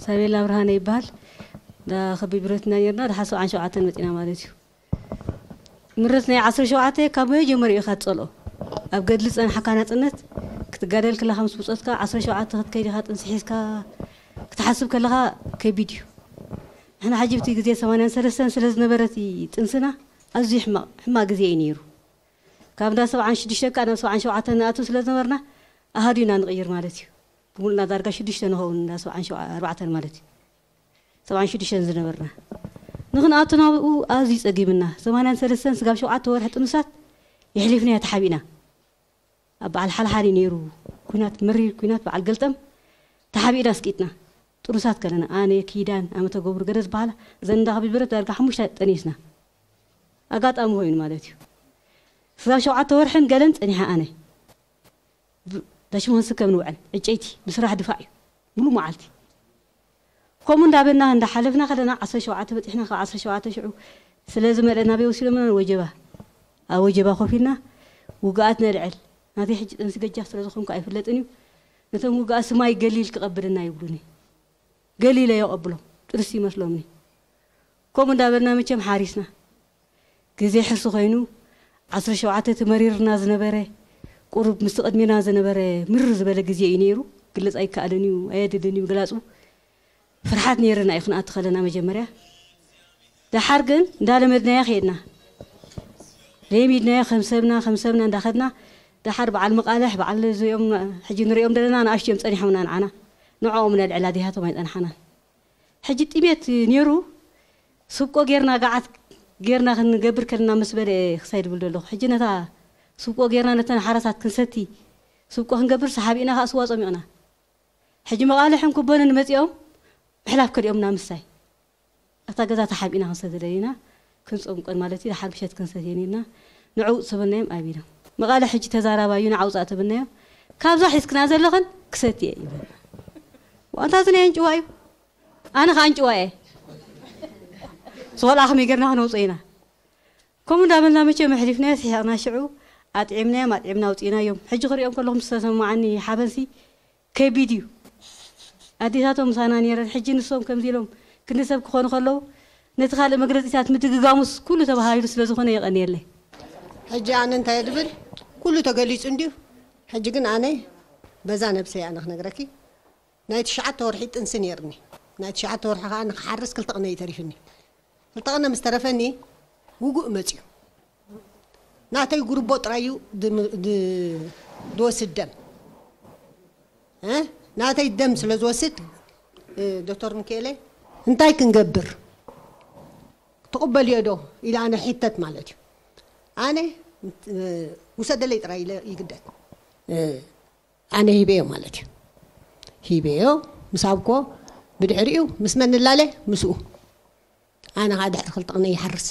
ታቤላ ብርሃነ ይበሃል። ዳ ከቢድ ብረት ኢና ነርና፣ ድሓር ሰብዓን ሸውዓተን መጺና ማለት እዩ። ምረት ናይ ዓሰርተ ሸውዓተ ካብ መጀመሪኡ ኢኻ ትጸልኦ። ኣብ ገድሊ ጸንሓካ ናጽነት ክትጋደል ከለኻ ምስ ብጾትካ ዓሰርተ ሸውዓተ ክትከይድ ኢኻ ጥንሲ ሒዝካ ክትሓስብ ከለኻ ከቢድ እዩ። ንሕና ሕጂ ብቲ ግዜ ሰማንያን ሰለስተን ስለ ዝነበረ እቲ ጥንስና ኣዝዩ ሕማቕ፣ ሕማቕ ግዜ እዩ ነይሩ። ካብ እንዳ ሰብዓን ሽዱሽተ ካብ ናብ ሰብዓን ሸውዓተ ንኣቱ ስለ ዝነበርና ኣሃዱ ኢና ንቕይር ማለት እዩ። ብምሉእና ዳርጋ ሽዱሽተ ንኸውን እንዳ ሰብዓን ሸውዓ-፣ ኣርባዕተን ማለት እዩ። ሰብዓን ሽዱሽተን ዝነበርና። ንኽንኣቱ ናብኡ ኣዝዩ ጸጊምና። ሰማንያን ሰለስተን ስጋብ ሸውዓተ ወርሒ ጥኑሳት የሕሊፍናያ ተሓቢእና። ኣብ በዓል ሓልሓል እዩ ነይሩ። ኲናት፣ መሪር ኲናት በዓል ገልጠም ተሓቢእና ስቂጥና። ጥኑሳት ከለና፣ ኣነ፣ ኪዳን፣ ኣመተ ገብሩ፣ ገደ ዝበሃላ፣ እዘን እንዳ ከቢድ ብረት ዳርጋ ሓሙሽተ ጠኒስና። ኣጋጣሚ ኮይኑ ማለት እዩ። ስጋብ ሸውዓተ ወርሕን ገለን ጸኒሓ ኣነ። ብ-፣ ዳሽማን ስከም ንውዕል፣ ዕጨይቲ፣ ብስራሕ ድፋዕ እዩ። ሙሉ መዓልቲ። ከምኡ እንዳበልና እንዳሓለፍና ከለና ዓሰርተ ሸውዓተ በጺሕና፣ ካብ ዓሰርተ ሸውዓተ ሽዑ ስለ ዝመልአ ናበይ ወሲዶምና? ወጀባ። ኣብ ወጀባ ኮፍ ኢልና ውግኣት ነልዕል። ናተይ ሕጂ ጥንሲ ገጃፍ ስለ ዝኾንኩ ኣይፍለጥን እዩ። ነቶም ውግኣት ስማይ ገሊል ክቐብልና ይብሉኒ። ገሊለ የቐብሎም። ጥንሲ ይመስሎምኒ። ከምኡ እንዳበልና መቸም ሓሪስና። ግዜ ሕሱ ኮይኑ፣ ዓሰርተ ሸውዓተ እቲ መሪርና ዝነበረ፣ ቁሩብ ምስቲ ቅድሜና ዝነበረ ምርር ዝበለ ግዜ እዩ ነይሩ። ግልጽ ኣይከኣልን እዩ፣ ኣየድልን እዩ ምግላጹ። ፍርሓት ነይርና እዩ ክንኣቱ ከለና መጀመርያ። ደሓር ግን እንዳለመድናዮ ከይድና። ለሚድናዮ ከም ሰብና፣ ከም ሰብና እንዳኸድና፣ ደሓር በዓል መቓልሕ፣ በዓል እዚኦም ሕጂ ንሪኦም ዘለና ንኣሽቱ እዮም ጸኒሖምና ንዓና። ንዕኦም ነልዕል ኣዴታቶም ኣይጸንሓናን። ሕጂ ጥሜት ነይሩ፣ ስብቆ ጌርና፣ ገዓት ጌርና ክንገብር ከለና ምስ በለ ክሳይ ድብል ዘለኹ። ሕጂ ነታ ስብቆ ጌርና ነተን ሓረሳት ክንሰቲ ስብቆ ክንገብር ሰሓቢእና ከኣ ስዋ ጸሚቕና። ሕጂ መቓልሕን ኩቦንን መጺኦም ምሕላፍ ከዲኦምና ምሳይ። ኣብታ ገዛ ተሓቢእና ክንሰቲ ደሊና፣ ክንጸምቀን ማለት እዩ፣ ደሓር ምሸት ክንሰትየን ኢልና፣ ንዕውጽ ተበልናዮም ኣቢሎም። መቓልሕ ሕጂ ተዛራባዩ ንዓውጻእ ተበልናዮም፣ ካብዛ ሒዝክና ዘለኽን ክሰቲ እየ ይብለና። ዋንታ እዚ ናይ ኣንጭዋ እዩ። ኣነ ኸኣ ኣንጭዋ እየ። ዝኸልኣ ከመይ ጌርና ክነውጽኦ ኢና? ከምኡ እንዳበልና መቸም ኣሕሊፍናዮ፣ ስሒቕና ሽዑ ኣጥዒምናዮም፣ ኣጥዒምና ኣውጺእናዮም። ሕጂ ክሪኦም ከለኹ ምስ ተሰማዓኒ ሓበንሲ ከቢድ እዩ። ኣዴታቶም ምሳና ነይረን፣ ሕጂ ንሶም ከምዚ ኢሎም ክንዲ ሰብ ክኾኑ ከለዉ፣ ነቲ ካልእ መግለጺታት ምድግጋሙስ ኩሉ ተባሃሂሉ ስለ ዝኾነ የቐንየለይ። ሕጂ ኣነ እንታይ እየ ድብል? ኩሉ ተገሊጹ እንድዩ። ሕጂ ግን ኣነ በዛ ነብሰይ ኣነ ክነግረኪ፣ ናይ ትሽዓተ ወርሒ ጥንሲ ነይርኒ። ናይ ትሽዓተ ወርሒ ከኣ ንክሓርስ ክልተ ቅነ እዩ ተሪፍኒ። ክልተ ቅነ ምስ ተረፈኒ ውጉእ መጽዩ። ናተይ ጉርቦ ጥራይ እዩ ድም-፣ ድ-፣ ድወስድ ደም። እ? ናተይ ደም ስለ ዝወስድ፣ እ፣ ዶክተር ሚካኤለ፣ እንታይ ክንገብር? ትቕበልዮ ዶ? ኢለ ኣነ ሕተት ማለት እዩ። ኣነ፣ እ፣ ውሰደለይ ጥራይ ኢለ ይግደድ። እ፣ ኣነ ሂበዮ ማለት እዩ። ሂበዮ፣ ምስ ኣብኮ፣ ብድሕሪኡ ምስ መን ንላለ? ምስኡ። ኣነ ኸዓ ድሕሪ ክልተ ቅነ ይሓርስ።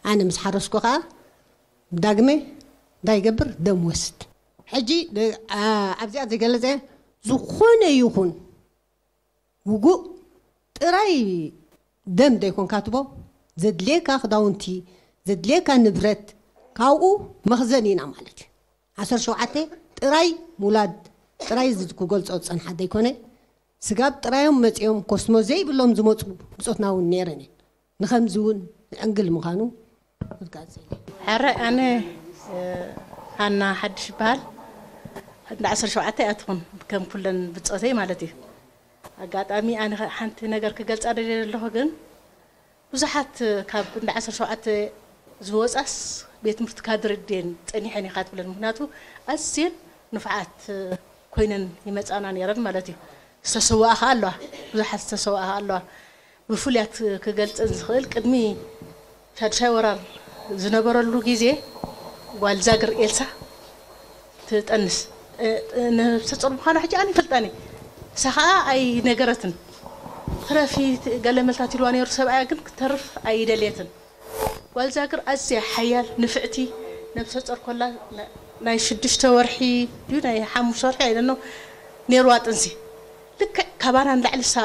ኣነ ምስ ሓረስኩ ኸዓ፣ ዳግመ እንታይ ይገብር? ደም ወስድ። ሕጂ፣ ደ-፣ ኣ-፣ ኣብዚኣ ዝገለጸ ዝኾነ ይኹን ውጉእ ጥራይ ደም ዘይኮንካ ትቦ፣ ዘድልየካ ክዳውንቲ፣ ዘድልየካ ንብረት፣ ካብኡ መኽዘን ኢና ማለት እዩ። ዓሰርተ ሸውዓተ ጥራይ ምውላድ ጥራይ እዚ ክገልጾ ዝጸንሓ ዘይኮነ፣ ስጋብ ጥራዮም መጺኦም ኮስሞ ዘይብሎም ዝመጹ ብጾትና እውን ነይረን እየን። ንኸምዚ እውን ዕንግል ምዃኑ ክትገልጽ ኢለ። ሕራይ ኣነ፣ እ፣ ሃና ሓድሽ ይበሃል። እንዳ ዓሰርተ ሸውዓተ እያ ትኹን፣ ከም ኩለን ብጾተይ ማለት እዩ። ኣጋጣሚ ኣነ ኸ-፣ ሓንቲ ነገር ክገልጻ ደልየ ዘለኹ ግን፣ ብዙሓት ካብ እንዳ ዓሰርተ ሸውዓተ ዝወጻስ ቤት ትምህርቲ ካድረ ድየን ጸኒሐን ኢኻ ትብለን። ምኽንያቱ ኣዝየን ንፉዓት ኮይነን ይመጻና ነይረን ማለት እዩ። ዝተሰዋኣ ኸኣ ኣለዋ፣ ብዙሓት ዝተሰዋኣ ኸኣ ኣለዋ። ብፍሉያት ክገልጸን ዝኽእል፣ ቅድሚ ሻድሻይ ወራር ዝነበረሉ ግዜ ጓል ዛግር ኤልሳ ትጠንስ፣ እ፣ እ፣ ነብሰ ጾር ምዃና ሕጂ ኣነ ይፈልጣኒ። እሳ ኸኣ ኣይነገረትን። ትረፊ፣ ገለ መልታት ኢልዋ ነይሩ ሰብኣያ፣ ግን ክትተርፍ ኣይደልየትን። ጓል ዛግር ኣዝያ ሓያል፣ ንፍዕቲ፣ ነብሰ ጾር ኮላ፣ ና-፣ ናይ ሽዱሽተ ወርሒ ድዩ ናይ ሓሙሽተ ወርሒ፣ I don't know፣ ነይርዋ ጥንሲ። ልክዕ ካባና ንላዕሊ እሳ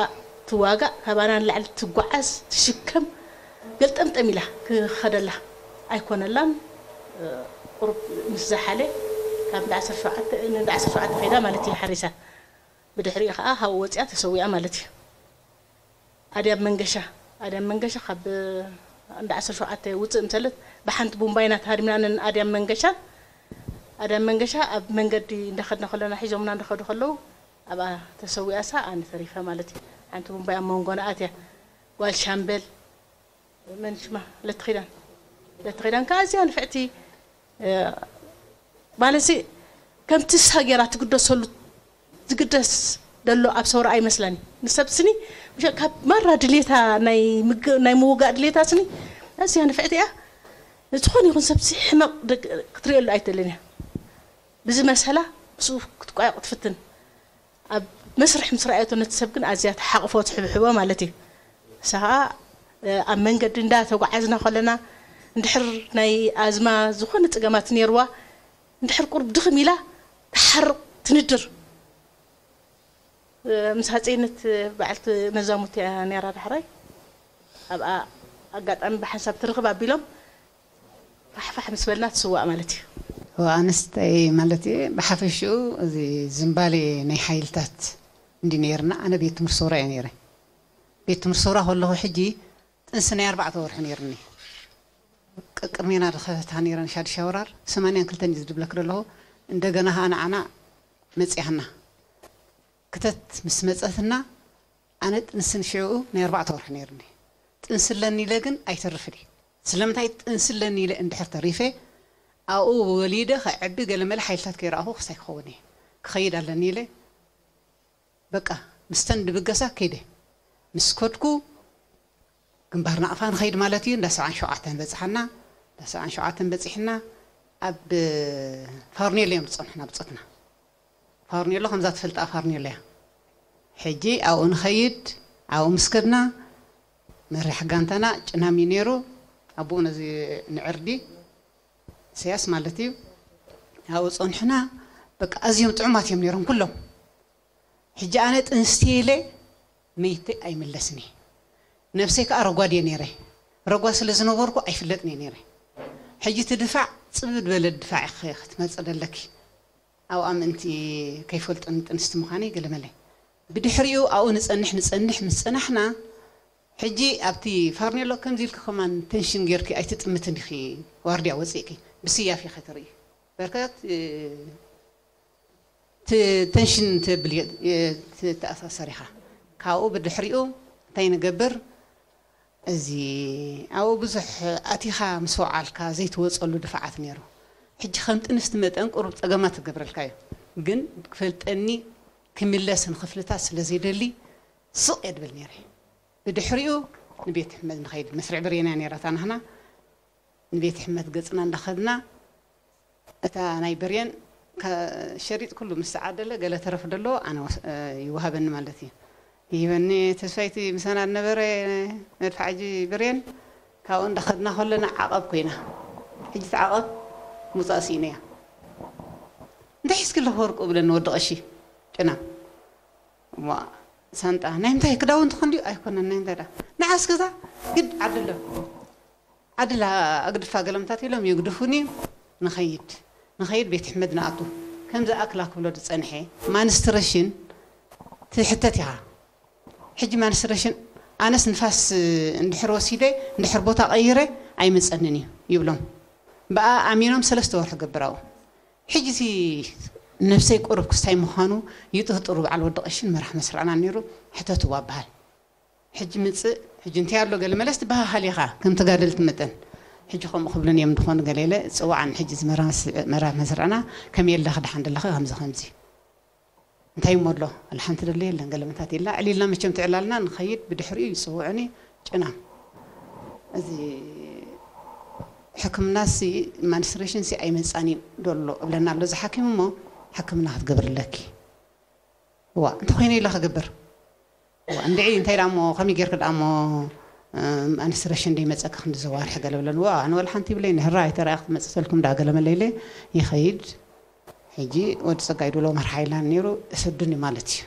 ትዋጋእ፣ ካባና ንላዕሊ ትጓዓዝ፣ ትሽከም፣ ገልጠምጠም ኢላ ክኸደላ ኣይኮነላን። እ፣ ቁሩብ ምስ ዝሓለ፣ ካብ እንዳ ዓሰርተ ሸውዓተ፣ ንእንዳ ዓሰርተ ሸውዓተ ከይዳ ማለት እዩ ሓሪሳ። ብድሕሪኡ ኸዓ ካብኡ ወፂኣ ተሰዊኣ ማለት እዩ። ኣድያም መንገሻ ኣድያም መንገሻ ካብ እንዳ ዓሰርተ ሸውዓተ ውፅእ ምሰለት ብሓንቲ ቡምባይና ተሃሪምና ነን ኣድያም መንገሻ ኣድያም መንገሻ ኣብ መንገዲ እንዳኸድና ከለና ሒዞምና እንዳኸዱ ከለዉ ኣብኣ ተሰዊኣሳ ኣነ ተሪፈ ማለት እዩ። ሓንቲ ቡምባይ ኣብ መንጎና ኣትያ ጓል ሻምበል መን ሽማ ለትኺዳን ለትኺዳን ከዓ ኣዝያ ንፍዕቲ ማለት ከምቲ ንሳ ገይራ ትግደሰሉ ዝግደስ ዘሎ ኣብ ሰውራ ኣይመስለኒ። ንሰብ ስኒ ካብ ማራ ድሌታ ናይ ምውጋእ ድሌታ ስኒ ኣዝያ ንፍዕቲ እያ። ዝኾነ ይኹን ሰብ ሕመቕ ክትሪእሉ ኣይትእልን እያ። ብዝመሰላ ምስኡ ክትቋየቕ ትፍትን። ኣብ መስርሕ ምስ ረኣየቶ ነቲ ሰብ ግን ኣዝያ ትሓቕፎ ትሕብሕቦ ማለት እዩ። ንሳ ከዓ ኣብ መንገዲ እንዳ ተጓዓዝና ከለና እንድሕር ናይ ኣዝማ ዝኾነ ፀገማት ነይርዋ እንድሕር ቁርብ ድኽም ኢላ ትሓርቕ ትንድር። ምስ ሃፀይነት በዓልቲ መዛሙት እያ ነይራ። ዳሕራይ ኣብኣ ኣጋጣሚ ብሓንሳብ ትርኽብ ኣቢሎም ፋሕፋሕ ምስ በልና ትስዋእ ማለት እዩ። ኣነስተይ ማለት እየ። ብሓፈሽኡ እዚ ዝንባሌ ናይ ሓይልታት እንዲ ነይርና ኣነ ቤት ትምህርቲ ሰውራ እየ ነይረ። ቤት ትምህርቲ ሰውራ ከለኹ ሕጂ ጥንሲ ናይ ኣርባዕተ ወርሒ ነይርኒ። ቅድሜና ዝኸፈታ ነይረን ሻድሻ ወራር ሰማንያን ክልተን እዩ ዝድብለክ ዘለኹ። እንደገና ኸዓ ንዓና መፅያና ክተት ምስ መፀትና ኣነ ጥንስን ሽዑ ናይ ኣርባዕተ ወርሒ ነይርኒ። ጥንሲ ኣለኒ ኢለ ግን ኣይተርፍን እየ። ስለምንታይ ጥንሲ ኣለኒ ኢለ እንድሕር ተሪፈ ኣብኡ ወሊደ ከዕቢ ገለመለ ሓይልታት ከይረኣኹ ክሳይ ክኸውን እየ። ክኸይድ ኣለኒ ኢለ በቃ ምስተን ድብገሳ ከይደ። ምስ ከድኩ ግንባር ናቕፋ ንኸይድ ማለት እዩ። እንዳ ሰብዓን ሸውዓተን በፅሓና። እንዳ ሰብዓን ሸውዓተን በፂሕና ኣብ ፋርኔሎ እዮም ዝፀንሑና ብፆትና። ፋርኔሎ ከምዛ ትፈልጣ ፋርኔሎ እያ። ሕጂ ኣብኡ ንኸይድ ኣብኡ ምስ ከድና መራሕ ጋንታና ጭናም እዩ ነይሩ። ኣቦኡ ነዚ ንዕርዲ ኢሳያስ ማለት እዩ። ኣብኡ ፀንሑና። በቃ ኣዝዮም ጥዑማት እዮም ነይሮም ኩሎም። ሕጂ ኣነ ጥንስቲ ኢለ መይተይ ኣይምለስን እየ። ነብሰይ ከዓ ረጓድ እየ ነይረ። ረጓድ ስለ ዝነበርኩ ኣይፍለጥን እየ ነይረ። ሕጂ እቲ ድፋዕ ፅብብ ዝበለ ድፋዕ ኢኺ ክትመፅእ ደለኪ። ኣብኣ ምእንቲ ከይፈልጡኒ ጥንስቲ ምዃነይ ገለመለ። ብድሕሪኡ ኣብኡ ንፀንሕ ንፀንሕ ምስ ፀናሕና ሕጂ ኣብቲ ፋርኔሎ ከምዚ ኢልኪ ከማን ቴንሽን ጌርኪ ኣይትጥምትን ኢኺ። ዋርድያ ወፂእኪ ብስያፍ ኢኺ ትርኢ። በርከት ቴንሽን ትብል ትተኣሳሰር ኢኻ። ካብኡ ብድሕሪኡ እንታይ ንገብር? እዚ ኣብኡ ብዙሕ ኣቲኻ ምስ ወዓልካ ዘይትወፀሉ ድፋዓት ነይሩ። ሕጂ ከም ጥንስቲ መጠን ቁሩብ ፀገማት ክገብረልካ እዩ። ግን ክፈልጠኒ ክምለስ ንኽፍልታት ስለ ዘይደሊ ስቕ እየ ድብል ነይረ። ብድሕሪኡ ንቤት ሕመድ ንኸይድ መስርዕ ብሬና ነይራታ ናህና ንቤት ሕመድ ገፅና እንዳኸድና እታ ናይ ብሬን ሸሪጥ ኩሉ ምስ ተዓደለ ገለ ተረፍ ደሎ ኣነ ይወሃበኒ ማለት እዩ። ይህበኒ ተስፋይቲ ምሳና ዝነበረ መድፍዓጂ ብሬን ካብኡ እንዳኸድና ከለና ዓቐብ ኮይና ሕጂ ዓቐብ ሙፃእ ስኢነያ። እንታይ ሒዝኪ ኣለኹ ወርቁ ብለኒ ወዲ ቀሺ ጭና ሳንጣ ናይ ምንታይ ክዳውንቲ ክንድዩ ኣይኮነን ናይ ምንታይ ንዓስ ገዛ ግድ ዓድሎ ዓድላ ኣግድፋ ገለምታት ኢሎም የግድፉኒ። ንኸይድ ንኸይድ ቤት ሕመድ ንኣቱ ከምዚ ኣክላ ክብሎ ዝፀንሐ ማንስትረሽን ትሕተት ኢኻ። ሕጂ ማንስትረሽን ኣነስ ንፋስ እንድሕር ወሲደ እንድሕር ቦታ ቀይረ ኣይመፀንን እዩ ይብሎም። ብኣ ኣሚኖም ሰለስተ ወርሒ ገብራኡ። ሕጂ እቲ ነብሰይ ቁሩብ ክስታይ ምዃኑ ይጥርጥሩ በዓል ወዲ ቀሽን መራሕ መስርዕና ነይሩ ሕተትዋ በሃል። ሕጂ ምፅእ ሕጂ እንታይ ኣሎ ገለ መለስ ትበሃሃል ኢኻ ከም ተጋደልቲ መጠን። ሕጂ ከምኡ ክብሉን እዮም ዝኾኑ ገለ ኢለ እፅዋዓን ሕጂ እዚ መራ መስርዕና ከመይ ኣለኺ ደሓን ደለኺ ከምዚ ከምዚ እንታይ እሞ ኣሎ ኣለ ሓንቲ ደለ የለን ገለ ምታት ኢልና ዕሊልና መቸም ትዕላልና ንኸይድ ብድሕሪኡ ይፅውዑኒ ጭና እዚ ሕክምናሲ ማንስትሬሽንሲ ኣይመፃን እዩ ዶሎ እብለና ኣሎ እዚ ሓኪም እሞ ሕክምና ክትገብርለኪ እዋ እንተኾይነ ኢለ ክገብር እዋ እንድዒ እንታይ ዳሞ ከመይ ጌርክ ዳሞ ማንስትሬሽን ደይመፀኪ ክንዲ ዘዋርሒ ገለ ብለን ዋ ኣነ ወላ ሓንቲ ይብለይ ንህራ ኣይተረኣ ክትመፅእ ተልኩም ዳ ገለ መለ ኢለ ይኸይድ ሕጂ ወዲ ፀጋይ ድብሎ መርሓ ኢላን ነይሩ እሰዱኒ ማለት እዩ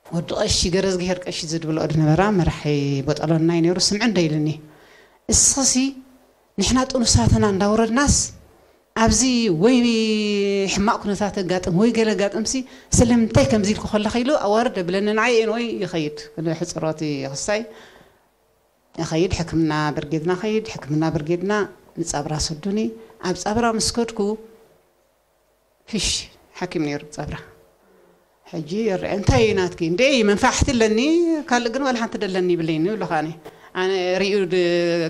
ወዲ ቀሺ ገረዝግሄር ቀሺ ዝድብልኦ ዝነበራ መራሒ ቦጠሎናይ ነይሩ ስምዒ እንዶ ኢልኒ እስኺሲ ንሕና ጥኑሳትና እንዳውረድናስ ኣብዚ ወይ ሕማቕ ኩነታት ኣጋጥም ወይ ገለ ኣጋጥምሲ፣ ስለምንታይ ከምዚ ኢልኩ ከለኺ ኢሉ ኣዋርድ የብለኒ። ንዓይ ወይ ይኸይድ፣ ሕፅሮት ይኽሳይ፣ ይኸይድ ሕክምና ብርጌድና፣ ኸይድ ሕክምና ብርጌድና፣ ንፃብራ ሰዱኒ። ኣብ ፃብራ ምስ ከድኩ፣ ፍሽ ሓኪም ነይሩ ፃብራ። ሕጂ ይርአ፣ እንታይ እዩ ናትኪ? እንዴ መንፋሕቲ ኣለኒ፣ ካልእ ግን ዋላ ሓንቲ ደለኒ ይብለኒ ይብለኻ። ኣነ፣ ኣነ ሪኡ ድ-፣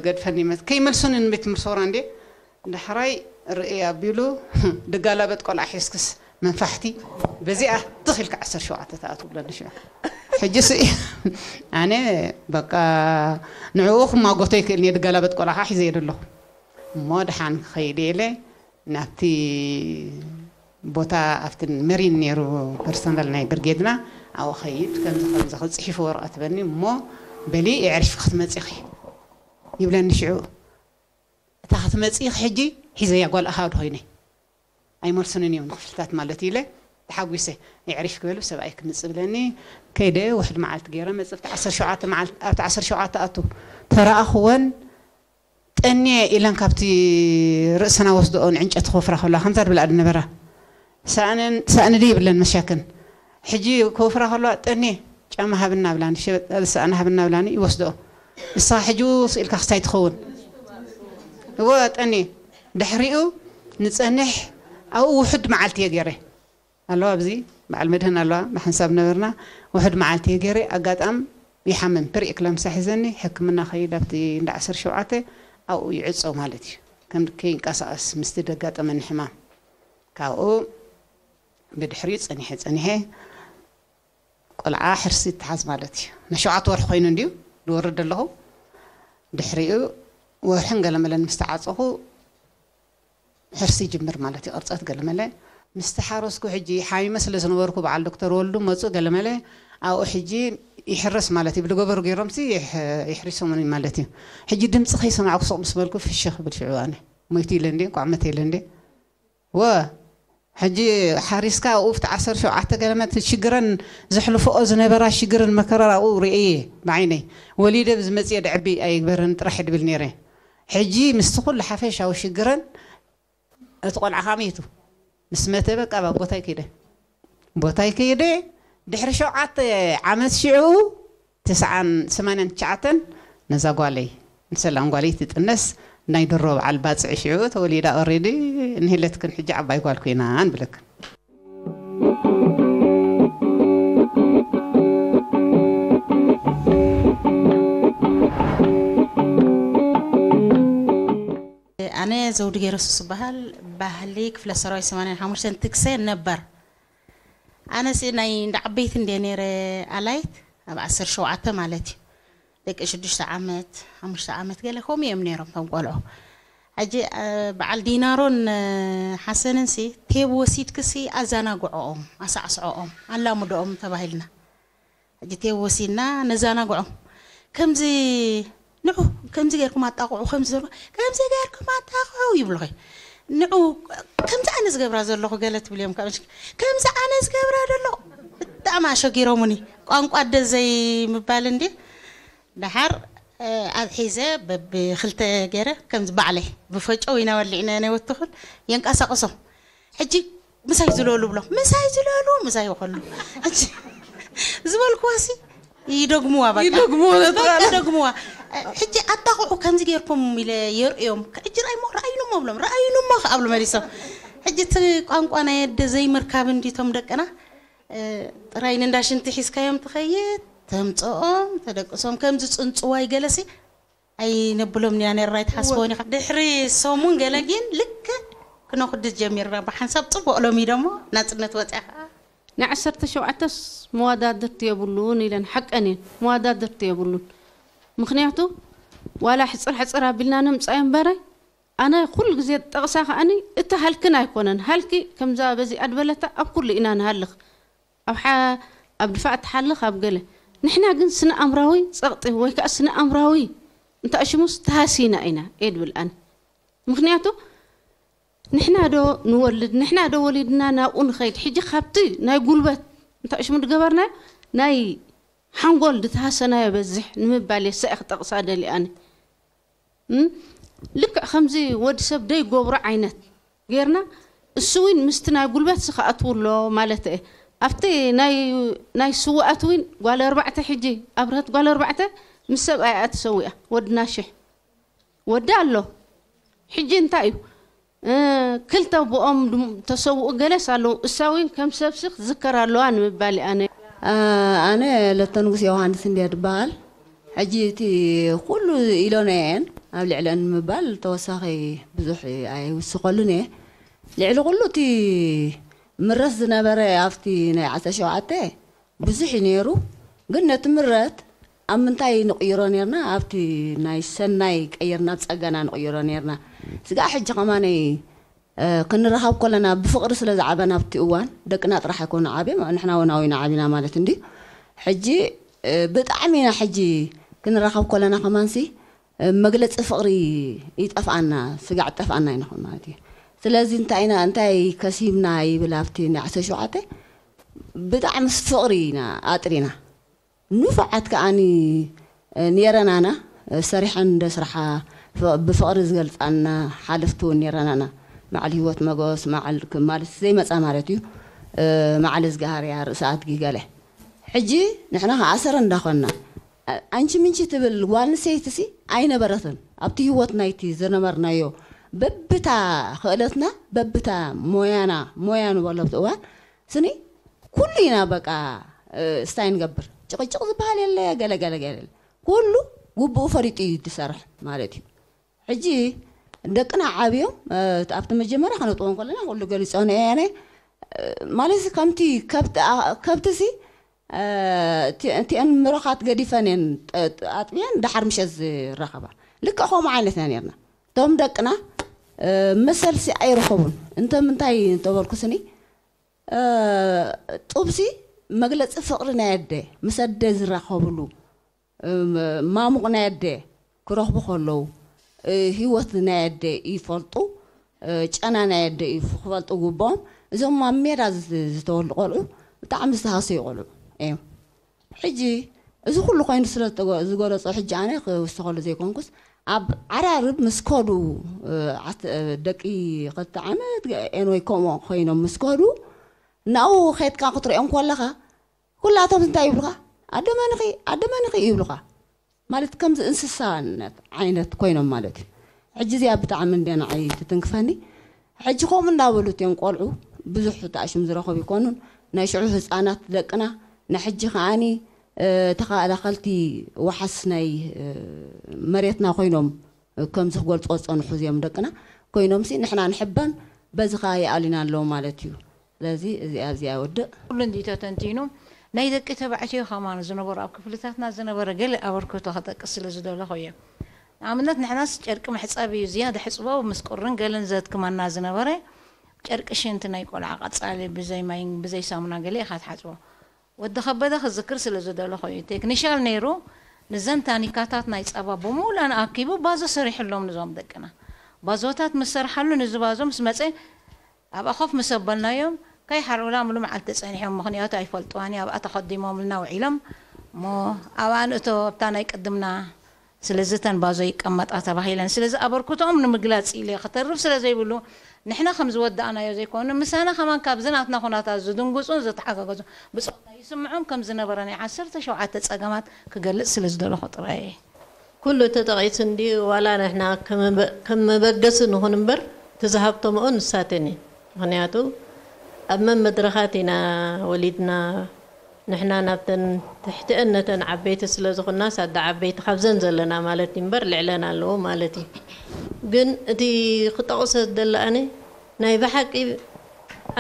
ገድፈኒ መት-፣ ከይመልሱኒ ንቤት ምርሶራ እንዴ። ዳሕራይ ርኢ ኣቢሉ፣ ድጋላበጥ ቆልዓ ሒዝክስ መንፋሕቲ፣ በዚኣ ትኽ ኢልካ ዓሰርተ ሸውዓተ ትኣትው ብለኒ ሽዑ። ሕጂ ሲ ኣነ በቃ ንዕኡ ክማጎቶ ይክእል እየ፣ ድጋላበጥ ቆልዓ ከዓ ሒዘ እየ ዘለኹ። እሞ ደሓን ክኸይድ እየ ኢለ ናብቲ ቦታ፣ ኣብቲ መሪን ነይሩ ፐርሰናል ናይ ብርጌድና፣ ኣብኡ ኸይድ፣ ከምዚ ከምዚ ክጽሒፉ ወረቐት በኒ፣ እሞ በሊ የዕሪፍ ክትመጺኺ ይብለኒ ሽዑ። እታ ክትመጺ ሕጂ ሒዘያ ጓል ኣሃዱ ኮይነ ኣይመልሱንን እዮም ንክፍልታት ማለት ኢለ ተሓጒሰ። የዕሪፍ ክበሉ ሰብኣይ ክምጽእ ብለኒ፣ ከይደ ውሕድ መዓልቲ ገይረ መጽእ። ኣብቲ ዓሰርተ ሸውዓተ መዓልቲ፣ ኣብቲ ዓሰርተ ሸውዓተ ኣቱ ተረኣኽወን። ጠንየ ኢለን ካብቲ ርእስና ወስደኦን ዕንጨቲ ክወፍራ ከለዋ ከምዛ ድብላ ዝነበራ ሳእነን፣ ሳእኒ ድዩ ይብለን መሻክን። ሕጂ ክወፍራ ከለዋ ጠንየ ጫማ ሃብና ብላኒ፣ ሸበጥ ሳእኒ ሃብና ብላኒ ይወስደኦ። ንስኻ ሕጂ ውስ ኢልካ ክስታይ ትኸውን። እወ ጠንየ። ድሕሪኡ ንጸንሕ ኣብኡ ውሑድ መዓልቲ እየ ገይረ። ኣለዋ ኣብዚ በዓል መድህን ኣለዋ፣ ብሓንሳብ ነበርና። ውሑድ መዓልቲ እየ ገይረ፣ ኣጋጣም ይሓምም፣ ፕሪ ኤክላምሳ ሒዘኒ፣ ሕክምና ኸይድ ኣብቲ እንዳ ዓሰርተ ሸውዓተ ኣብኡ ይዕጾ ማለት እዩ። ከም ከይንቀሳቐስ ምስቲ ደጋጠመኒ ሕማም። ካብኡ ብድሕሪኡ ጸኒሐ፣ ጸኒሐ ቆልዓ ሕርሲ ይተሓዝ ማለት እዩ። ናይ ሸውዓተ ወርሒ ኮይኑ እንድዩ ዝወርድ ኣለኹ። ድሕሪኡ ወርሕን ገለ መለን ምስ ተዓጸኹ ሕርሲ ይጅምር ማለት እዩ። ቅርጸት ገለ መለ ምስ ተሓረስኩ ሕጂ ሓሚመ ስለ ዝነበርኩ በዓል ዶክተር ወልዱ መጹ ገለ መለ ኣብኡ ሕጂ ይሕረስ ማለት እዩ። ብዝገበሩ ገይሮምሲ ይሕ-፣ ይሕሪሶምኒ ማለት እዩ። ሕጂ ድምጺ ከይሰማዕኩ ሱቕ ምስ በልኩ ፍሽኽ ብል ሽዑ ኣነ ሞይቱ ኢለ እንዴ፣ እንቋዕ መተ ኢለ እንዴ። ወ፣ ሕጂ ሓሪስካ ኣብኡ ኣብቲ ዓሰርተ ሸውዓተ ገለመት ሽግረን ዘሕልፍኦ ዝነበራ ሽግርን መከራን ኣብኡ ርእየ ብዓይነይ። ወሊደ ብዝመጽእ ደዕቢ ኣይግበርን ጥራሕ ድብል ነይረ። ሕጂ ምስቲ ኩሉ ሓፈሻዊ ሽግረን እቲ ቆልዓ ከኣ መይቱ። ምስ መተ በቃ ኣብ ቦታይ ከይደ። ቦታይ ከይደ ድሕሪ ሸውዓተ ዓመት ሽዑ ትስዓን ሰማንያን ትሽዓተን ነዛ ጓለይ፣ ንሰላም ጓለይ ትጥነስ፣ ናይ ድሮ በዓል ባጽዕ ሽዑ ተወሊዳ ኦሬዲ ንሂለትክን ሕጂ ዓባይ ጓል ኮይና ንብለክን። ኣነ ዘውዲ ገይረሱስ ዝበሃል ባህሊ ክፍለ ሰራዊት ሰማንያን ሓሙሽተን ትግሰ ነበር። ኣነሲ ናይ እንዳ ዓበይቲ እንደ ነይረ ኣላይት ኣብ ዓሰርተ ሸውዓተ ማለት እዩ። ደቂ ሽዱሽተ ዓመት፣ ሓሙሽተ ዓመት ገለ ከምኡ እዮም ነይሮም እቶም ቆልዑ። ሕጂ፣ እ፣ በዓል ዲናሮን፣ እ፣ ሓሰንን ሲ ቴብ ወሲድክሲ ኣዘናግዖኦም፣ ኣሳዕስዖኦም፣ ኣላምዶኦም ተባሂልና። ሕጂ ቴብ ወሲድና ነዘናግዖም። ከምዚ ንዑ፣ ከምዚ ጌርኩም ኣጣቕዑ፣ ከምዚ ዘርጉ፣ ከምዚ ጌርኩም ኣጣቕዑ ይብሉ ኸይ። ንዑ፣ ከምዚ ኣነ ዝገብራ ዘለኹ ገለ ትብል እዮም። ካብ ከምዚ ኣነ ዝገብራ ዘለኹ ብጣዕሚ ኣሸጊሮሙኒ። ቋንቋ ኣደ ዘይምባል እንዲ። ደሓር፣ እ፣ ኣብ ሒዘ በብኽልተ ገይረ ከምዚ ባዕለይ ብፈጨው ኢና ወሊዕና ናይ ወትኹን የንቀሳቕሶም። ሕጂ ምሳይ ዝለሉ ብሎ፣ ምሳይ ዝለሉ፣ ምሳይ ይኸሉ። ሕጂ ዝበልኩዋሲ ይደግሙዋ፣ በቃ። ይደግሙዋ፣ ነጥራ በቃ ኣላ። ደግሙዋ። ሕጂ ኣጣቕዑ ከምዚ ጌርኩም ኢለ የርእዮም። ሕጂ ራእይሞ፣ ራእዩንሞ ብሎም፣ ራእዩንሞ ከኣ ብሎ መሊሶም። ሕጂ እቲ ቋንቋ ናይ ኣደ ዘይምርካብ እንዲቶም ደቅና፣ እ፣ ጥራይ ንእንዳ ሽንቲ ሒዝካዮም ትኸይድ፣ ተምጽኦም፣ ተደቅሶም፣ ከምዚ ጽንጽዋይ ገለሲ ኣይነብሎም ኢና ነርና፣ ኣይትሓስቦን ኢኻ። ድሕሪ ሰሙን ገለ ግን ልክዕ ክነኹድድ ጀሚርና። ብሓንሳብ ጽቡቕ ሎሚ ደሞ ናጽነት ወጽያ ኸዓ። ናይ ዓሰርተ ሸውዓተስ መወዳድርቲ የብሉን ኢለን፣ ሓቀን እየን፣ መወዳድርቲ የብሉን። ምኽንያቱ ዋላ ሕጽር ሕጽር ኣቢልና ነምጻዮ እምበረ፣ ኣነ ኩሉ ግዜ ጠቕሳ ከኣኒ እቲ ሃልክን ኣይኮነን። ሃልኪ ከምዛ በዚኣ ድበለታ ኣብ ኩሉ ኢና ንሃልኽ። ኣብ ሓ-፣ ኣብ ድፋዕ ትሓልኽ ኣብ ገለ። ንሕና ግን ስነ ኣእምራዊ ጸቕጢ ወይ ከኣ ስነ ኣእምራዊ እንተ ኣሽሙስ ተሃሲና ኢና እየ ድብል ኣነ። ምኽንያቱ ንሕና ዶ ንወልድ፣ ንሕና ዶ ወሊድና ናብኡ ንኸይድ። ሕጂ ካብቲ ናይ ጉልበት እንተ ኣሽሙ ድገበርናዮ ናይ ሓንጎል ድተሃሰናዮ በዝሕ ንምባል እየ ሰ ክጠቕሳ ደልየ ኣነ። እም? ልክዕ ከምዚ ወዲ ሰብ ደይገብሮ ዓይነት ጌርና፣ እሱ እውን ምስቲ ናይ ጉልበት ክኣትው ኣሎ ማለት እየ። ኣብቲ ናይ ናይ ስውኣት እውን ጓል ኣርባዕተ፣ ሕጂ ኣብርሀት ጓል ኣርባዕተ ምስ ሰብኣያ ተሰዊኣ፣ ወድና ሽሕ ወዲ ኣሎ። ሕጂ እንታይ እዩ? እ፣ ክልተ ብኦም ድም-፣ ተሰውኡ፣ ገለስ ኣለዉ። እሳ እውን ከም ሰብሲ ክትዝከር ኣለዋ ንምባል እየ ኣነ። እ፣ ኣነ ለተንጉስ ዮሃንስ እንድየ ድበሃል። ሕጂ እቲ ኩሉ ኢሎነ እየን ኣብ ልዕለን ንምባል ተወሳኺ ብዙሕ ኣይውስኸሉን እየ። ልዕሊ ኩሉ እቲ ምረስ ዝነበረ ኣብቲ ናይ ዓሰርተ ሸውዓተ ብዙሕ እዩ ነይሩ። ግን ነቲ ምረት ኣብ ምንታይ ንቕይሮ ነርና? ኣብቲ ናይ ሰናይ ቀይርና ኣብ ጸገና ንቕይሮ ነርና። ስጋዕ ሕጂ ከማነይ፣ እ፣ ክንራኸብ ከለና ብፍቕሪ ስለ ዝዓበና ኣብቲ እዋን፣ ደቅና ጥራሕ ኣይኮኑ ዓብዮም፣ ንሕና እውን ኣዊና ዓቢና ማለት እንድዩ። ሕጂ፣ እ፣ ብጣዕሚ ኢና ሕጂ ክንራኸብ ከለና ከማንሲ፣ እ፣ መግለጺ ፍቕሪ ይጠፍኣና፣ ስጋዕ ጠፍኣና ኣይንኾን ማለት እዩ። ስለዚ እንታይ ኢና፣ እንታይ ከሲብና ይብል ኣብቲ ናይ ዓሰርተ ሸውዓተ፣ ብጣዕሚ ፍቕሪ ኢና ኣጥሪና። ንፉዓት ከኣኒ፣ እ፣ ነይረናና፣ እ፣ ሰሪሐን እንደ ስርሓ ፍ-፣ ብፍቕሪ ዝገልጻና ሓለፍቲ እውን ነይረናና። መዓል ህይወት መጎስ፣ መዓል ክ-፣ ማለት ዘይመጻ ማለት እዩ። እ፣ መዓል እዝጋሃርያ፣ ርእሲ ኣድጊ ገለ። ሕጂ ንሕና ከኣ ሰረ እንዳኾንና፣ እ፣ ኣንቺ ምንቺ ትብል ጓል ኣንስተይቲ ሲ ኣይነበረትን። ኣብቲ ህይወት ናይቲ ዝነበርናዮ በብታ ክእለትና፣ በብታ ሞያና፣ ሞያ ንበሎ ኣብቲ እዋን ስኒ ኩሉ ኢና በቃ፣ እ፣ ስታይ ንገብር። ጭቕጭቕ ዝበሃል የለ፣ ገለ ገለ ገለ የለ። ኩሉ ግቡኡ ፈሊጡ እዩ ዝሰርሕ ማለት እዩ። ሕጂ ደቅና ዓብዮም፣ እ፣ ኣብቲ መጀመርያ ከነጥዎም ከለና ኩሉ ገሊጾ ነየነ፣ እ፣ ማለት ከምቲ ከብቲ፣ ኣ-፣ ከብቲ ሲ፣ እ፣ እቲ-፣ እቲአን ምሮኻት ገዲፈን እየን ጠ-፣ ጠ-፣ ኣጥብየን ደሓር ምሸት ዝራኸባ። ልክዕ ከምኡ ዓይነት ኢና ነርና። እቶም ደቅና፣ እ፣ መሰልሲ ኣይረኸቡን። እንተ ምንታይ እንተበልኩ ስኒ፣ እ፣ ጡብሲ መግለጺ ፍቕሪ ናይ ኣደ፣ ምስ ኣደ ዝራኸብሉ፣ እ፣ ማሙቕ ናይ ኣደ ክረኽቡ ከለዉ፣ እ፣ ህይወት ናይ ኣደ ይፈልጡ፣ እ፣ ጨና ናይ ኣደ ይፍ-፣ ክፈልጡ ግብኦም። እዞም ኣብ ሜዳ ዝ-፣ ዝተወልዱ ቆልዑ ብጣዕሚ ዝተሃሰዩ ቆልዑ እዮም። ሕጂ እዚ ኩሉ ኮይኑ ስለ ዝተገ-፣ ዝገለጾ፣ ሕጂ ኣነ ክውስኸሉ ዘይኮንኩስ፣ ኣብ ዓራርብ ምስ ከዱ፣ እ፣ ዓት-፣ እ፣ ደቂ ክልተ ዓመት ገ-፣ ኤንወይ ከምኡ ኮይኖም ምስ ከዱ፣ ናብኡ ኸድካ ክትሪኦም ከለኻ፣ ኩላቶም እንታይ ይብሉኻ? "ኣደ መንኺ፣ ኣደ መንኺ" ይብሉኻ። ማለት ከምዚ እንስሳነት ዓይነት ኮይኖም ማለት እዩ። ሕጂ እዚኣ ብጣዕሚ እንድያ ንዓይ ትትንክፈኒ። ሕጂ ከምኡ እንዳበሉ እትዮም ቆልዑ ብዙሕ ተኣሽም ዝረኸቡ ይኮኑን። ናይ ሽዑ ህፃናት ደቅና ንሕጂ ከዓኒ፣ እ፣ ተኸላኸልቲ ወሓስ ናይ፣ እ፣ መሬትና ኮይኖም፣ እ፣ ከምዚ ክገልፅዎ ዝፀንሑ እዚኦም ደቅና ኮይኖምሲ ንሕና ንሕበን፣ በዚ ከዓ ይኣሊና ኣለዉ ማለት እዩ። ስለዚ እዚኣ፣ እዚኣ ይወድእ። ኩሉ እንዲ ተተንቲኑ ናይ ደቂ ተባዕትዮ ከማን ዝነበሩ ኣብ ክፍልታትና ዝነበረ ገለ ኣበርክቶ ከጠቅስ ስለ ዝደለኹ እየ። ንኣብነት ንሕናስ ጨርቂ መሕጸቢ እዩ ዝያዳ ሕጽቦ ምስ ቁርን ገለን ዘድክመና ዝነበረ። ጨርቂ ሽንቲ ናይ ቆልዓ ቀጻሊ ብዘይ ማይን ብዘይ ሳሙና ገለ ኢኻ ትሓጽቦ። ወዲ ከበደ ክዝክር ስለ ዝደለኹ እዩ። ቴክኒሻል ነይሩ ንዘን ታኒካታት ናይ ጸባ ብሙሉኣን ኣኪቡ ባዞ ሰሪሕሎም ንዞም ደቅና። ባዞታት ምስ ሰርሓሉ ንዚ ባዞ ምስ መጸ ኣብኣ ኮፍ ምስ ኣበልናዮም፣ ከይሓርቡላ ምሉ መዓልቲ ጸኒሖም፣ ምኽንያቱ ኣይፈልጥዋን እየ፣ ኣብኣ ተኸዲሞምልና ውዒሎም። እሞ ኣብኣ ንእቶ ኣብታ ናይ ቅድምና፣ ስለዚ እተን ባዞ ይቀመጣ ተባሂለን። ስለዚ ኣበርክቶኦም ንምግላጽ ኢለ፣ ክተርፍ ስለ ዘይብሉ፣ ንሕና ከም ዝወዳእናዮ ዘይኮነ፣ ምሳና ከማን ካብዚ ናትና ኩነታት ዝድንግጹን ዝተሓጋገዙ ብጾታ ይስምዖም ከም ዝነበረ ናይ ዓሰርተ ሸውዓተ ጸገማት ክገልጽ ስለ ዝደለኹ ጥራይ እየ። ኩሉ ተጠቒሱ እንድዩ፣ ዋላ ንሕና ከም መበ-፣ ከም መበገሲ ንኹን እምበር፣ እቲ ዝሃብቶምኦ ንሳተን እየን። ምኽንያቱ፣ ኣብ መመድረኻት ኢና ወሊድና፣ ንሕና ናብተን ትሕቲአን ነተን ዓበይቲ ስለ ዝኾንና፣ ሳዳ ዓበይቲ ካብዘን ዘለና ማለት እዩ እምበር፣ ልዕለን ኣለዎ ማለት እዩ። ግን እቲ ክጠቕሶ ዝደሊ ኣነ፣ ናይ ብሓቂ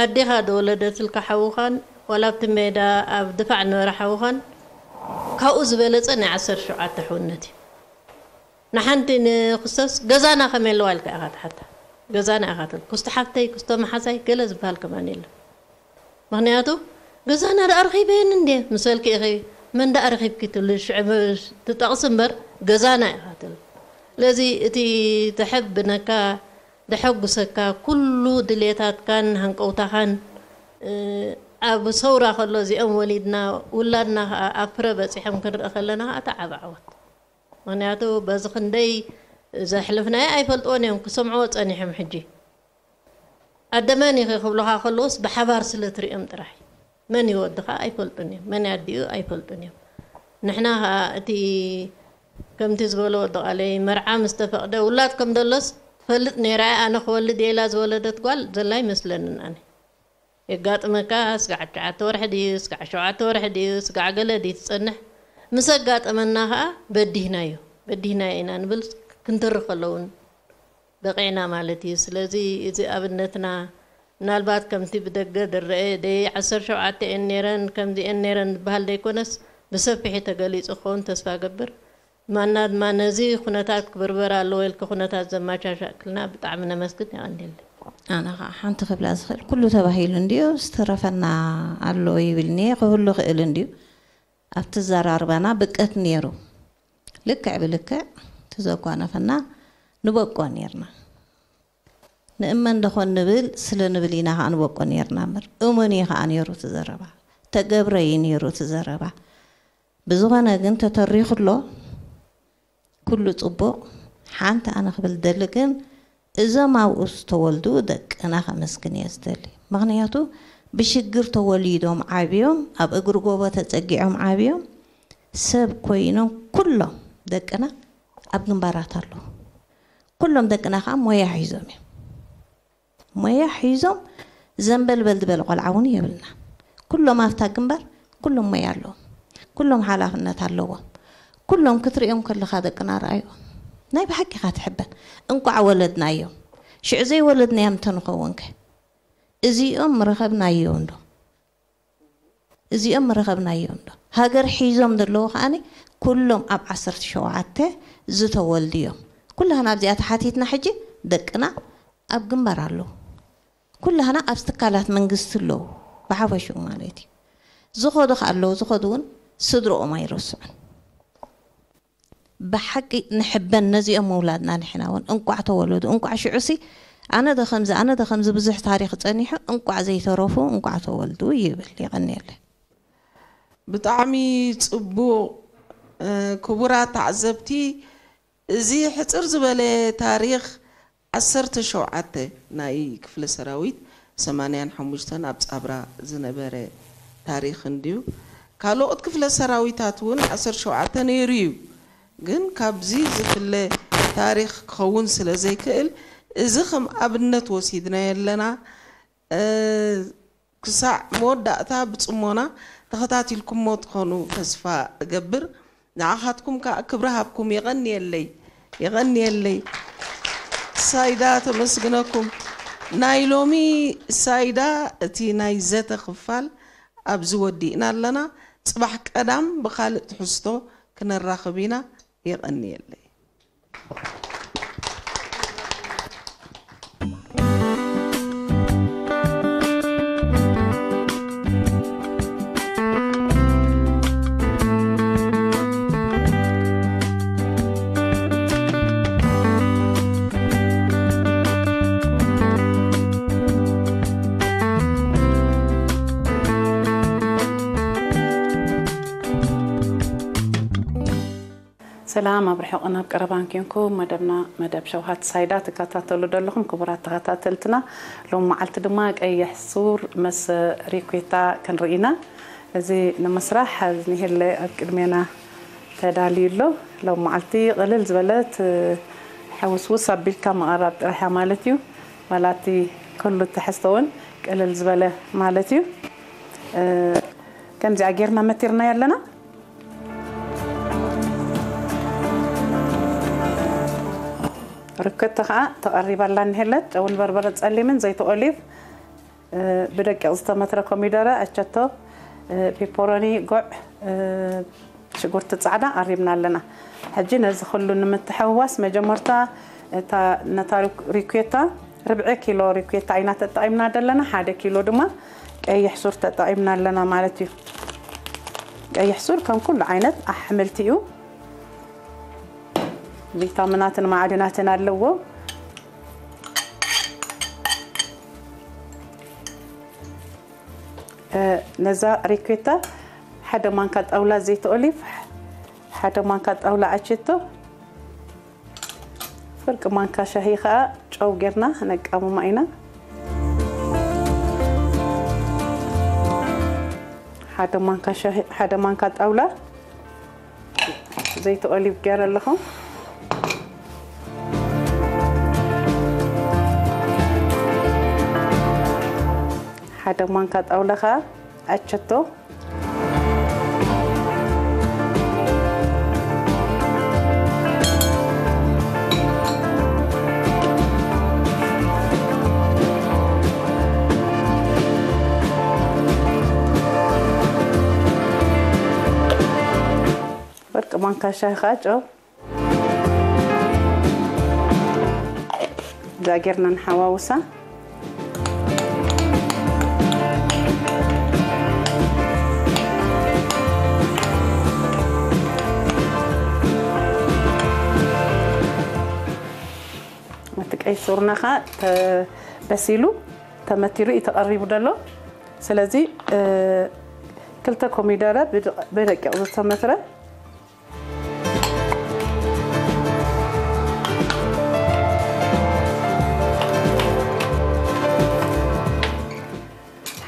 ኣዴኻ ዝወለደትልካ ሓውኻን፣ ዋላ ኣብቲ ሜዳ ኣብ ድፋዕ ነበረ ሓውኻን፣ ካብኡ ዝበለጸ ናይ ዓሰርተ ሸውዓተ ሕውነት እዩ። ንሓንቲ ንክሰስ ገዛና ከመይ ኣለዋ ኢልካ ኢኻ ትሓታ። ገዛና ኢኻ ትብል። ክስቶ ሓፍተይ፣ ክስቶ መሓዛይ፣ ገለ ዝበሃል ከማን የለን። ምኽንያቱ፣ ገዛና ደኣ ረኺበየን እንድየ፣ ምስ በልኪ ኢኺ፣ መን ደኣ ረኺብኪ ትብሊ፣ ሽዑ ትጠቕሲ እምበር፣ ገዛና ኢኻ ትብል። ስለዚ፣ እቲ ዘሐብነካ፣ ዘሐጉሰካ፣ ኩሉ ድልየታትካን ሃንቀውታኻን፣ እ፣ ኣብ ሰውራ ከሎ፣ እዚኦም ወሊድና፣ ውላድና ኸኣ ኣብ ፍረ በጺሖም ክንርኢ ከለና ኸኣ፣ እቲ ዓቢ ዓወት። ምኽንያቱ፣ በዚ ክንደይ ዘሕለፍናዮ ኣይፈልጥዎን እዮም፣ ክሰምዕዎ ጸኒሖም ሕጂ። ኣደ መን ኢኺ ክብሉኻ ከለውስ ብሓባር ስለ ትሪኦም ጥራሕ እዩ። መን እዩ ወድኻ ኣይፈልጡን እዮም፣ መን ኣዲኡ ኣይፈልጡን እዮም። ንሕና ኸኣ እቲ ከምቲ ዝበሎ ወዲ ቃለይ መርዓ ምስ ተፈቕደ ውላድ ከም ደሎስ ትፈልጥ ነይራ እያ። ኣነ ክወልድ እየ ኢላ ዝወለደት ጓል ዘላ ኣይመስለንን ኣነ። የጋጥመካ ስጋዕ ትሽዓተ ወርሒ ድዩ ስጋዕ ሸውዓተ ወርሒ ድዩ ስጋዕ ገለ ድዩ ትጸንሕ። ምስ ኣጋጠመና ኸኣ በዲህናዮ በዲህናዮ ኢና ንብል። ክንተርኽ ከለውን በቒዕና ማለት እዩ። ስለዚ እዚ ኣብነትና ምናልባት ከምቲ ብደገ ዝረአ ደይ ዓሰርተ ሸውዓተ እየን ነይረን ከምዚ እየን ነይረን ዝበሃል ዘይኮነስ ብሰፊሑ ተገሊጹ ክኸውን ተስፋ ገብር። ማና ድማ ነዚ ኩነታት ክብርበር ኣለዎ ኢልኪ ኩነታት ዘመቻቻእክልና ብጣዕሚ ነመስግን። የቐንየለይ። ኣነ ከዓ ሓንቲ ክብላ ዝኽእል ኩሉ ተባሂሉ እንድዩ ዝተረፈና ኣሎ ይብል እኒአ ክህሉ ክእል እንድዩ ኣብቲ ዘራርባና ብቀት ነይሩ ልክዕ ብልክዕ እቲ ዘጓነፈና ንበቆ ነይርና ንእመን ደኾን ንብል ስለ ንብል ኢና ከዓ ንበቆ ነይርና እምበር እሙን እዩ ከዓ ነይሩ እቲ ዘረባ ተገብረ እዩ ነይሩ እቲ ዘረባ ብዝኾነ ግን ተተሪኹ ኣሎ ኩሉ ጽቡቕ ሓንቲ ኣነ ክብል ዝደሊ ግን እዞም ኣብኡ ዝተወልዱ ደቅና ከመስግን እየ ዝደሊ ምኽንያቱ ብሽግር ተወሊዶም ዓብዮም ኣብ እግሪ ጎቦ ተጸጊዖም ዓብዮም ሰብ ኮይኖም ኩሎም ደቅና ኣብ ግንባራት ኣለዉ ኩሎም ደቅና ከዓ ሞያ ሒዞም እዮም ሞያ ሒዞም ዘንበልበል ዝበለ ቆልዓ እውን የብልና ኩሎም ኣብታ ግንባር ኩሎም ሞያ ኣለዎም ኩሎም ሓላፍነት ኣለዎም ኩሎም ክትሪኦም ከለኻ ደቅና ረኣዮም ናይ ብሓቂ ኢኻ ትሕበን እንቋዕ ወለድናዮም ሽዑ ዘይወለድናዮም እንተንኸውንከ እዚኦም ምረኸብናዮም ዶ እዚኦም ምረኸብናዮም ዶ ሃገር ሒዞም ዘለዉ ከዓኒ ኩሎም ኣብ ዓሰርተ ሸውዓተ ዝተወልዱ እዮም ኩላህና ኣብዚኣ ተሓቲትና ሕጂ ደቅና ኣብ ግንባር ኣለዉ ኩላህና ኣብ ትካላት መንግስቲ ኣለዉ ብሓፈሽኡ ማለት እዩ ዝኸዱ ከ ኣለዉ ዝኸዱ እውን ስድርኦም ኣይረስዑን ብሓቂ ንሕበን ነዚኦም ምውላድና ንሕና እውን እንቋዕ ተወለዱ እንቋዕ ሽዑሲ ኣነ ዶ ከምዚ ኣነ ዶ ከምዚ ብዙሕ ታሪኽ ጸኒሑ እንቋዕ ዘይተረፉ እንቋዕ ተወልዱ ይብል የቐንየለይ ብጣዕሚ ጽቡቕ ክቡራት ተዓዘብቲ እዚ ሕጽር ዝበለ ታሪኽ ዓሰርተ ሸውዓተ ናይ ክፍለ ሰራዊት ሰማንያን ሓሙሽተን ኣብ ጻብራ ዝነበረ ታሪኽ እንድዩ። ካልኦት ክፍለ ሰራዊታት እውን ዓሰርተ ሸውዓተ ነይሩ እዩ፣ ግን ካብዚ ዝፍለ ታሪኽ ክኸውን ስለ ዘይክእል እዚ ከም ኣብነት ወሲድናዮ ኣለና። ክሳዕ መወዳእታ ብጽሞና ተኸታቲልኩሞ ትኾኑ ተስፋ እገብር። ንዓኻትኩም ከኣ ክብሪ ሃብኩም። የቐንየለይ፣ የቐንየለይ። ሳይዳ ተመስግነኩም። ናይ ሎሚ ሳይዳ እቲ ናይ ዘተ ክፋል ኣብዚ ወዲእና ኣለና። ጽባሕ ቀዳም ብኻልእ ትሕዝቶ ክነራኽብ ኢና። የቐንየለይ። ሰላም ኣብ ርሑቕን ኣብ ቀረባን ኬንኩም መደብና መደብ ሸውሃት ሳይዳ ትከታተሉ ዘለኹም ክቡራት ተኸታተልትና ሎም መዓልቲ ድማ ቀይሕ ሱር መስ ሪኩታ ክንርኢ ኢና። እዚ ንምስራሕ ዝኒሄለ ኣብ ቅድሜና ተዳልዩ ኣሎ። ሎም መዓልቲ ቅልል ዝበለት ሕውስውስ ኣቢልካ ምቕራብ ጥራሕ ማለት እዩ። ዋላ እቲ ኩሉ ትሕዝቶ እውን ቅልል ዝበለ ማለት እዩ። ከምዚኣ ጌርና መቲርናዮ ኣለና። ርክቲ ከዓ ተቐሪባ ኣላ እኒሄለት ጨውን በርበረ ፀሊምን ዘይቲ ኦሊቭ ብደቂቕ ዝተመትረ ኮሚደረ ኣቸቶ ፒፖሮኒ ጉዕ ሽጉርቲ ፃዕዳ ቀሪብና ኣለና። ሕጂ ነዚ ኩሉ ንምትሕውዋስ መጀመርታ እታ ነታ ሪኩታ ርብዒ ኪሎ ሪኩታ ኢና ተጠቒምና ዘለና፣ ሓደ ኪሎ ድማ ቀይሕ ሱር ተጠቒምና ኣለና ማለት እዩ። ቀይሕ ሱር ከም ኩሉ ዓይነት ኣሕምልቲ እዩ። ቪታሚናትን ማዕድናትን ኣለዎ። ነዛ ሪኩታ ሓደ ማንካ ጣውላ ዘይቲ ኦሊቭ፣ ሓደ ማንካ ጣውላ ኣቸቶ፣ ፍርቂ ማንካ ሻሂ ከዓ ጨው ጌርና ነቃምማ ኢና። ሓደ ማንካ ሻሂ፣ ሓደ ማንካ ጣውላ ዘይቲ ኦሊቭ ገይረ ኣለኹ። ሓደ ማንካ ጣውላ ኸዓ ኣቸቶ። ወርቂ ማንካ ሻሂ ኸዓ ጨው። እዛ ጌርና ንሓዋውሳ። እቲ ቀይ ሱርና ኸዓ ተ-፣ በሲሉ ተመቲሩ እዩ ተቐሪቡ ዘሎ። ስለዚ፣ እ፣ ክልተ ኮሚደረ ብድ-፣ ብደቂቕ ዝተመትረ፣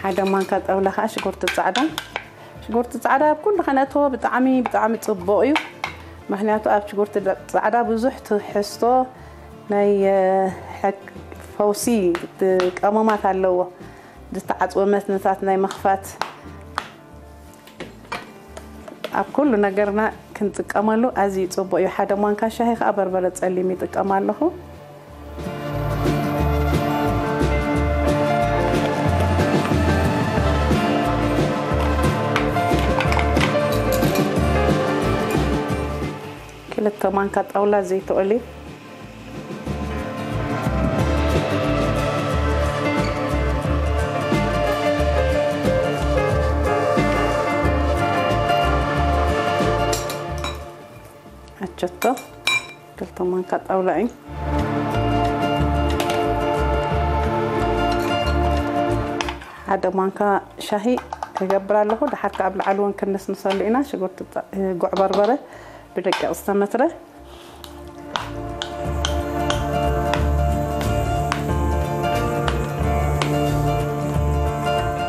ሓደ ማንካ ጣውላ ኸዓ ሽጉርቲ ጻዕዳ። ሽጉርቲ ጻዕዳ ኣብ ኩሉ ከነእትዎ ብጣዕሚ፣ ብጣዕሚ ጽቡቕ እዩ። ምኽንያቱ ኣብ ሽጉርቲ ጻዕዳ ብዙሕ ትሕዝቶ ናይ፣ እ፣ ሕክ-፣ ፈውሲ፣ እ፣ ቀመማት ኣለዎ። ዝተዓጽወ መትንታት ናይ ምኽፋት፣ ኣብ ኩሉ ነገርና ክንጥቀመሉ ኣዝዩ ጽቡቕ እዩ። ሓደ ማንካ ሻሂ ኸዓ በርበረ ጸሊም ይጥቀም ኣለኹ። ክልተ ማንካ ጣውላ ዘይቲ ኦሊቭ። ኣቸቶ ክልተ ማንካ ጣውላ እዩ። ሓደ ማንካ ሻሂ እገብር ኣለኹ። ድሓር ከኣ ኣብ ላዕሊ እውን ክንስንሰሉ ኢና። ሽጉርቲ ጣ-፣ ጉዕ በርበረ ብደቂቕ ዝተመትረ።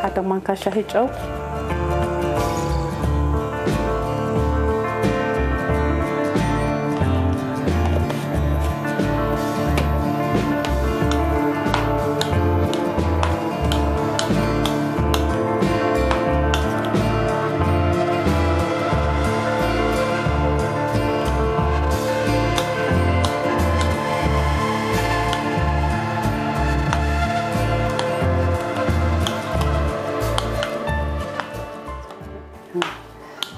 ሓደ ማንካ ሻሂ ጨው።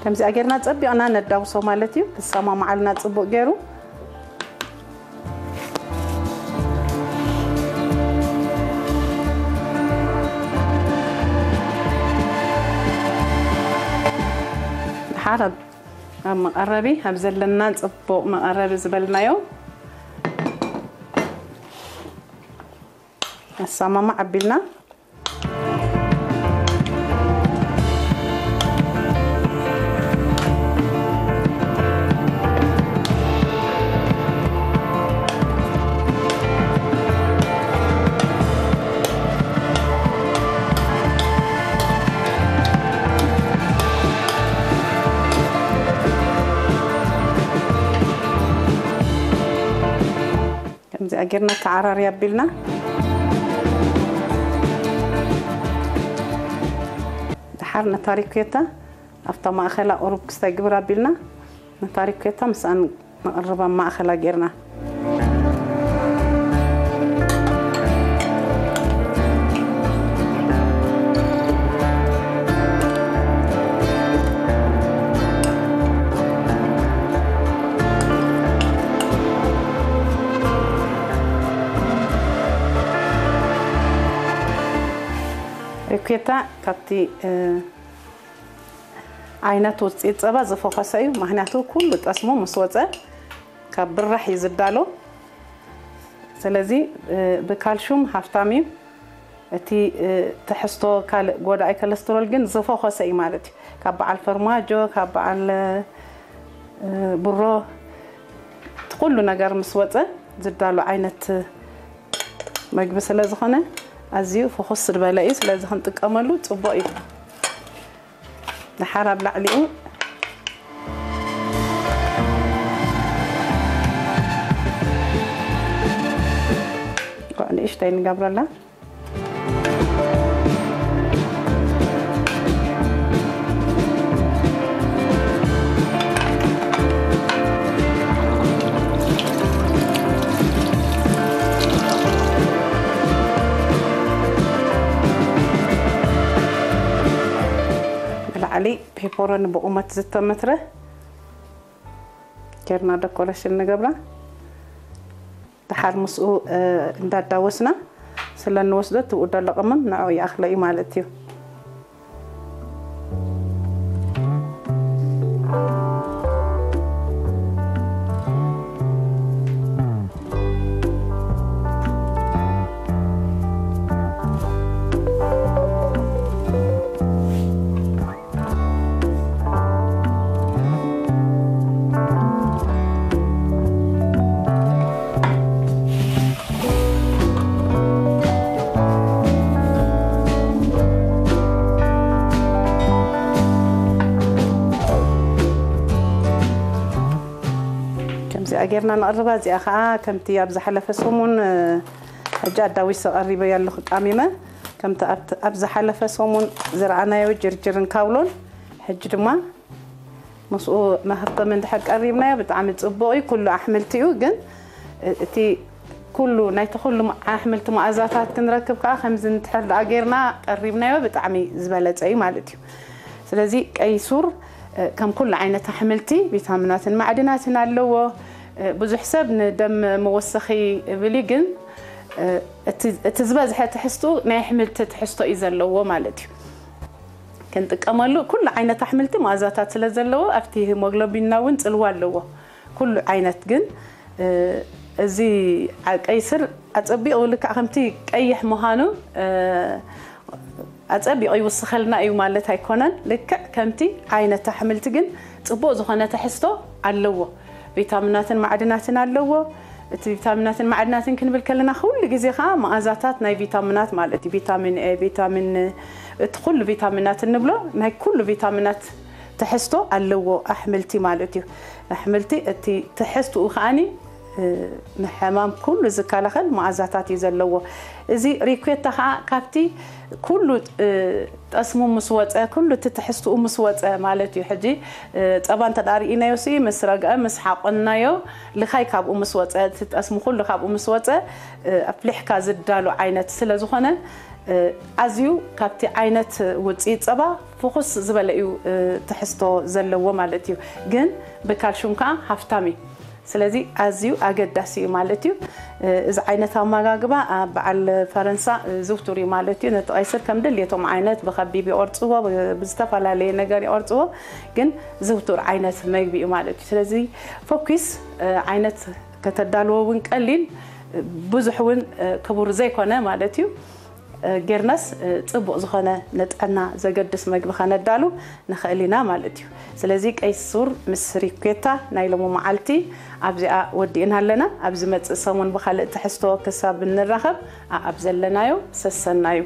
ከምዚኣ ጌርና ጸቢቕና ነዳውሶ ማለት እዩ። ክሰማማዓልና ጽቡቕ ገይሩ። ድሓር ኣብ፣ ኣብ መቐረቢ፣ ኣብ ዘለና ጽቡቕ መቐረቢ ዝበልናዮ ኣሰማማዕ ኣቢልና ከምዚኣ ጌርና ተዓራሪ ኣቢልና። ድሓር ነታ ሪኮታ ኣብታ ማእኸላ ቁሩብ ክስታይ ግብር ኣቢልና፣ ነታ ሪኮታ ምስኣን ነቕርባ ማእኸላ ጌርና። ሪኮታ ካብቲ፣ እ፣ ዓይነት ውፅኢት ፀባ ዝፈኾሰ እዩ። ምኽንያቱ ኩሉ ጠስሙ ምስ ወፀ ካብ ብራሕ እዩ ዝዳሎ። ስለዚ፣ እ፣ ብካልሹም ሃፍታም እዩ። እቲ፣ እ፣ ትሕዝቶ ካልእ ጎዳኢ ኮለስትሮል ግን ዝፈኾሰ እዩ ማለት እዩ። ካብ በዓል ፈርማጆ፣ ካብ በዓል፣ እ፣ ብሮ፣ እቲ ኩሉ ነገር ምስ ወፀ ዝዳሎ ዓይነት መግቢ ስለ ዝኾነ ኣዝዩ ፍኹስ ዝበለ እዩ። ስለዚ ክንጥቀመሉ ጽቡቕ እዩ። ደሓር ኣብ ላዕሊኡ ንእሽተይ ንገብረላ። ብላዕሊ ፔፐሮኒ ብቑመት ዝተመትረ ጌርና ደኮረሽን ንገብራ። ደሓር ምስኡ እንዳዳወስና ስለ እንወስዶ፣ እቲ ብኡ ዘሎ ቀመም ንዕኡ ይኣኽሎ እዩ ማለት እዩ። ከምዚኣ ጌርና ነቕርባ። እዚኣ ኸዓ ከምቲ ኣብ ዝሓለፈ ሰሙን፣ እ፣ ሕጂ ኣዳዊሰ ቀሪበያ ኣለኹ ቃሚመ። ከምቲ ኣብቲ፣ ኣብ ዝሓለፈ ሰሙን ዝረኣናዮ ጅርጅርን ካውሎን፣ ሕጂ ድማ ምስኡ መኸተሚ እንድሕር ቀሪብናዮ ብጣዕሚ ጽቡቕ እዩ። ኩሉ ኣሕምልቲ እዩ፣ ግን እቲ ኩሉ፣ ናይቲ ኩሉ ኣሕምልቲ መኣዛታት ክንረክብ ከኣ ከምዚ እንድሕር ደኣ ጌርና ቀሪብናዮ ብጣዕሚ ዝበለጸ እዩ ማለት እዩ። ስለዚ ቀይ ሱር፣ እ፣ ከም ኩሉ ዓይነት ኣሕምልቲ ቪታሚናትን ማዕድናትን ኣለዎ። እ፣ ብዙሕ ሰብ ንደም መወሰኺ ይብል እዩ፣ ግን፣ እ፣ እቲ፣ እቲ ዝበዝሐ ትሕዝትኡ ናይ ኣሕምልቲ ትሕዝቶ እዩ ዘለዎ ማለት እዩ። ክንጥቀመሉ ኩሉ ዓይነት ኣሕምልቲ መኣዛታት ስለ ዘለዎ ኣብቲ ሂሞግሎቢንና እውን ጽልዋ ኣለዎ። ኩሉ ዓይነት ግን፣ እ፣ እዚ ዓ-፣ ቀይ ስር ኣጸቢቑ ልክዕ ከምቲ ቀይሕ ምዃኑ፣ እ፣ ኣጸቢቑ ይውስኸልና እዩ ማለት ኣይኮነን። ልክዕ ከምቲ ዓይነት ኣሕምልቲ ግን ጽቡቕ ዝኾነ ትሕዝቶ ኣለዎ። ቪታሚናትን ማዕድናትን ኣለዎ። እቲ ቪታሚናትን ማዕድናትን ክንብል ከለና፣ ኩሉ ግዜ ኸዓ መኣዛታት ናይ ቪታሚናት ማለት እዩ። ቪታሚን ኤ፣ ቪታሚን፣ እቲ ኩሉ ቪታሚናት እንብሎ ናይ ኩሉ ቪታሚናት ትሕዝቶ ኣለዎ ኣሕምልቲ ማለት እዩ። ኣሕምልቲ እቲ ትሕዝትኡ ከዓኒ፣ እ፣ ንሕማም ኩሉ ዝከላኸል መኣዛታት እዩ ዘለዎ። እዚ ሪኩዌታ ኸዓ ካብቲ ኩሉ፣ እ፣ ጠስሙ ምስ ወጸ፣ ኩሉ እቲ ትሕዝትኡ ምስ ወጸ ማለት እዩ። ሕጂ፣ እ፣ ጸባ እንተ ደኣ ርኢናዮ ሲ፣ ምስ ረግአ፣ ምስ ሓቆንናዮ፣ ልኻይ ካብኡ ምስ ወጸ፣ እቲ ጠስሙ ኩሉ ካብኡ ምስ ወጸ፣ እ፣ ኣፍሊሕካ ዝዳሎ ዓይነት ስለ ዝኾነ፣ እ፣ ኣዝዩ ካብቲ ዓይነት ውጽኢት ጸባ ፍኹስ ዝበለ እዩ፣ እ፣ ትሕዝቶ ዘለዎ ማለት እዩ። ግን ብካልሹም ከኣ ሃፍታም እዩ። ስለዚ ኣዝዩ ኣገዳሲ እዩ ማለት እዩ። እ፣ እዚ ዓይነት ኣመጋግባ ኣብ በዓል ፈረንሳ፣ እ፣ ዝውቱር እዩ ማለት እዩ። ነቲ ቀይስር ከም ድሌቶም ዓይነት ብኸቢብ ይቖርጽዎ፣ ብ-፣ ብዝተፈላለየ ነገር ይቖርጽዎ፣ ግን ዝውቱር ዓይነት መግቢ እዩ ማለት እዩ። ስለዚ ፈኲስ፣ እ፣ ዓይነት ከተዳልዎ እውን ቀሊል፣ እ፣ ብዙሕ እውን፣ እ፣ ክቡር ዘይኮነ ማለት እዩ። እ፣ ጌርናስ፣ እ፣ ጽቡቕ ዝኾነ ንጥዕና ዘገድስ መግቢ ከነዳሉ ንኽእል ኢና ማለት እዩ። ስለዚ ቀይ ሱር ምስ ሪኩዌታ ናይ ሎሚ መዓልቲ ኣብዚኣ ወዲእና ኣለና። ኣብ ዝመጽእ ሰሙን ብኻልእ ትሕዝቶ ክሳብ እንራኸብ፣ ኣኣብ ዘለናዮ ሰሰናዩ።